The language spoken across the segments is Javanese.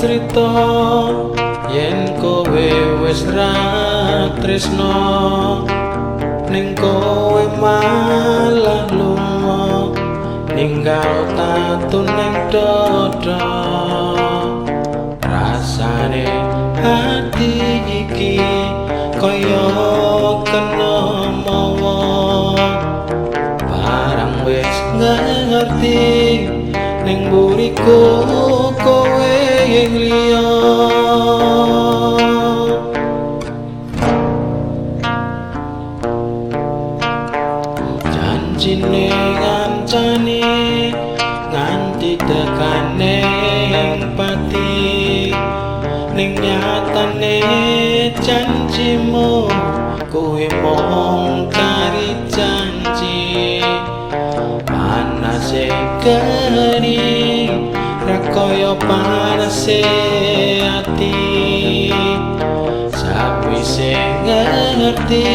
crita yen kowe wis ra tresno, ning kowe malah lunga ninggal tatu ning dada. Rasane ati iki kaya kena mawa, barang wis ngerti ning buriku kowe liya. Janjine ngancani nganti tekane pati, ning nyatane janjimu kowe mung kari janji. Panase geni ra kaya panase ati, sawise ngerti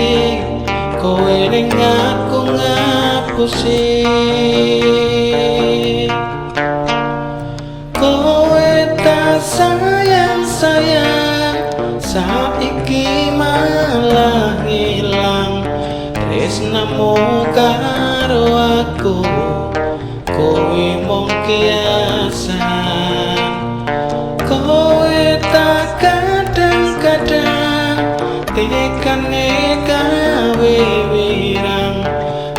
kowe ning aku ngapusi. Kowe tak sayang sayang saiki malah ngilang tresnamu karo aku, kowe mung kiasan. Kowe tak kadang-kadang tekane gawe wirang,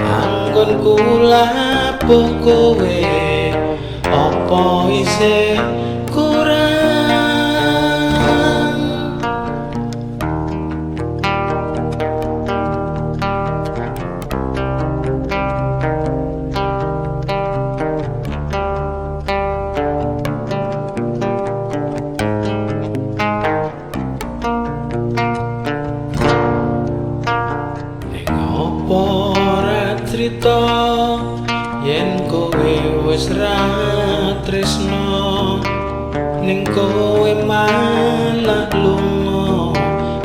anggonku labuh kowe apa isih kurang. Ning opo ora crita yen kowe wis ra tresno, ning kowe malah lunga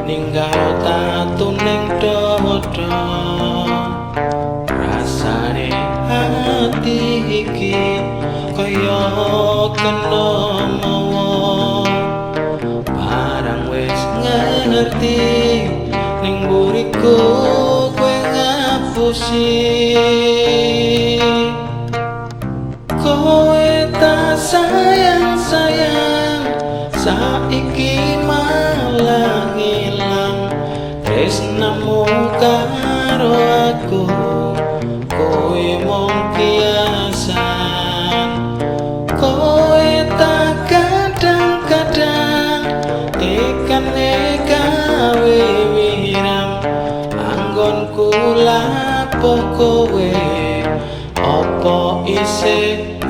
ninggal tatu ning dada. Rasane ati iki kaya kena mawa, barang wis ngerti ning buriku kowe ngapusi. Kowe tak sayang sayang saiki malah ngilang tresnamu karo aku, kowe mung kiasan. Kowe tak kadang-kadang tekane gawe wirang, anggonku labuh kowe apa isih